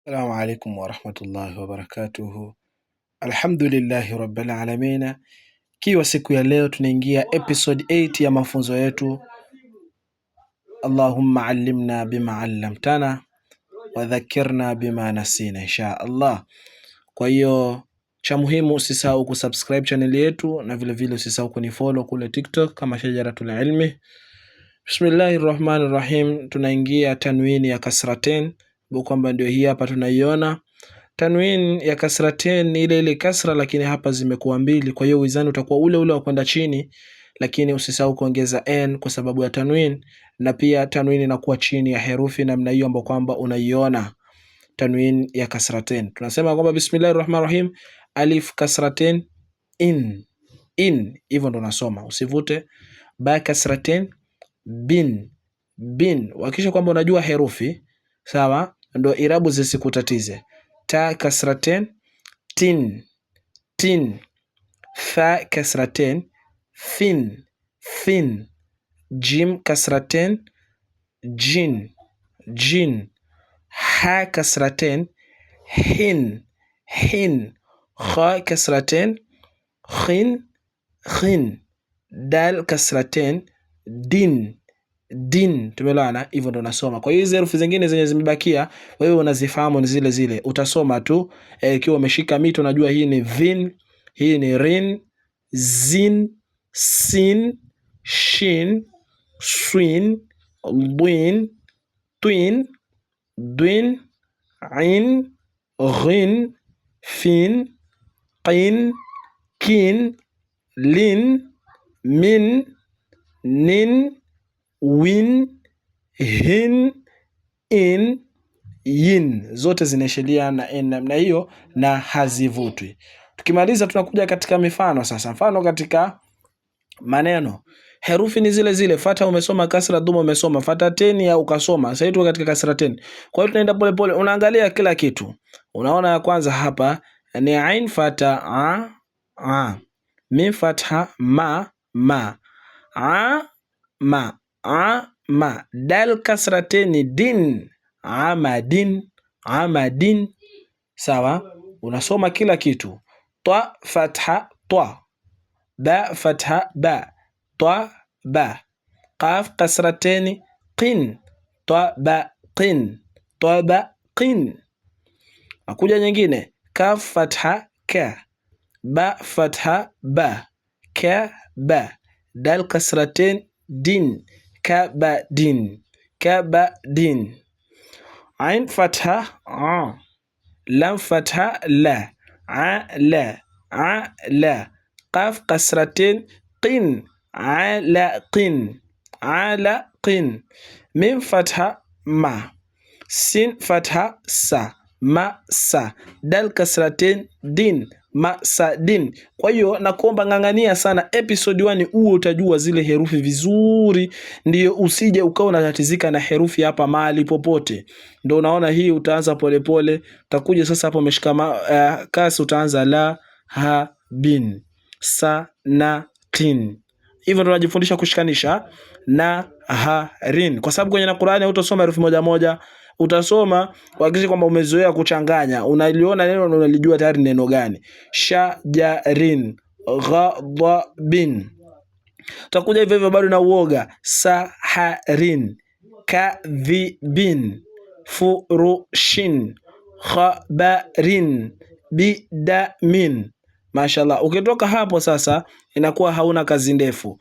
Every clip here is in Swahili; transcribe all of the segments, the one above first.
Assalamu alaikum warahmatullahi wabarakatuhu. Alhamdulillahi rabbil alamin. Kiwa siku ya leo tunaingia episode 8 ya mafunzo yetu. Allahumma allimna bima allamtana wadhakirna bima nasina insha Allah. Kwa hiyo cha muhimu usisahau kusubscribe channel yetu na vile vile usisahau kunifollow kule TikTok kama Shajaratul Ilmi. Bismillahir Rahmanir Rahim, tunaingia tanwini ya kasratain kwamba ndio hii hapa tunaiona. Tanwin ya kasratain ni ile ile kasra, lakini hapa zimekuwa mbili, kwa hiyo wizani utakuwa ule ule wa kwenda chini, lakini usisahau kuongeza n kwa sababu ya tanwin, na pia tanwin inakuwa chini ya herufi namna hiyo ambayo kwamba unaiona tanwin ya kasratain. Tunasema kwamba bismillahir rahmanir rahim, alif kasratain in in, hivyo ndo nasoma, usivute. Ba kasratain bin bin, hakikisha kwamba unajua herufi sawa, ndo irabu zisikutatize. Ta kasratain tin tin, tha kasratain thin thin, jim kasratain jin jin, ha kasratain hin hin, kha kasratain khin khin, dal kasratain din din. Tumeelewana? Hivyo ndo nasoma. Kwa hiyo hizi herufi zingine zenye zimebakia wewe unazifahamu ni zile zile, utasoma tu ikiwa umeshika mito, unajua hii ni vin, hii ni rin, zin, sin, shin, swin, dwin, twin, dwin, in, ghin, fin, qin, kin, lin, min, nin, win, hin, in, yin, zote zinaishilia na n namna hiyo na hazivutwi. Tukimaliza tunakuja katika mifano sasa. Mfano katika maneno herufi ni zile zile, fata umesoma, kasra dhuma umesoma, fata teni au ukasoma. Sasa tuko katika kasra teni, kwa hiyo tunaenda pole pole, unaangalia kila kitu. Unaona ya kwanza hapa ni ain fata a a, mim fatha ma ma, a ma a ma, dal kasrateni din, amadin amadin. Sawa, unasoma kila kitu. Ta fatha ta, ba fatha ba, ta ba, qaf kasrateni qin, ta ba qin, ta ba qin. Akuja nyingine kaf fatha ka, ba fatha ba, ka ba, dal kasraten din, kabadin kabadin. Ain fatha a, lam fatha la, a la, a la, qaf kasratin qin, alaqin alaqin. Mim fatha ma, sin fatha sa, ma sa, dal kasratin din, masadin. Kwa hiyo nakuomba ng'ang'ania sana episode 1, huo utajua zile herufi vizuri, ndiyo usije ukawa unatatizika na herufi hapa mahali popote. Ndio unaona hii utaanza polepole, utakuja sasa hapo umeshika kasi, utaanza la ha bin sa na tin. Hivyo ndo tunajifundisha kushikanisha na ha rin, kwa sababu kwenye na Qur'ani hutosoma herufi moja moja, utasoma kuhakikisha kwamba umezoea kuchanganya, unaliona neno na unalijua tayari neno gani. Shajarin, ghadabin. Utakuja hivyo hivyo bado na uoga, saharin, kadhibin, furushin, khabarin, bidamin. Mashallah. Ukitoka hapo sasa inakuwa hauna kazi ndefu.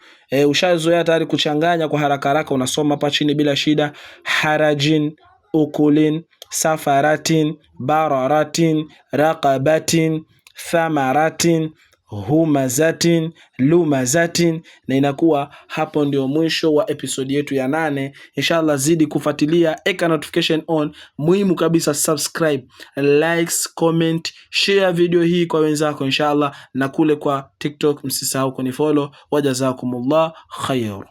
Ushazoea tayari kuchanganya kwa haraka haraka, unasoma hapa chini bila shida. Harajin, ukulin, safaratin, bararatin, raqabatin, thamaratin, humazatin, lumazatin, na inakuwa hapo ndio mwisho wa episodi yetu ya 8. Inshallah, zidi kufuatilia, eka notification on. Muhimu kabisa subscribe, likes, comment, share video hii kwa wenzako inshallah, na kule kwa TikTok msisahau kunifollow. Wajazakumullah khair.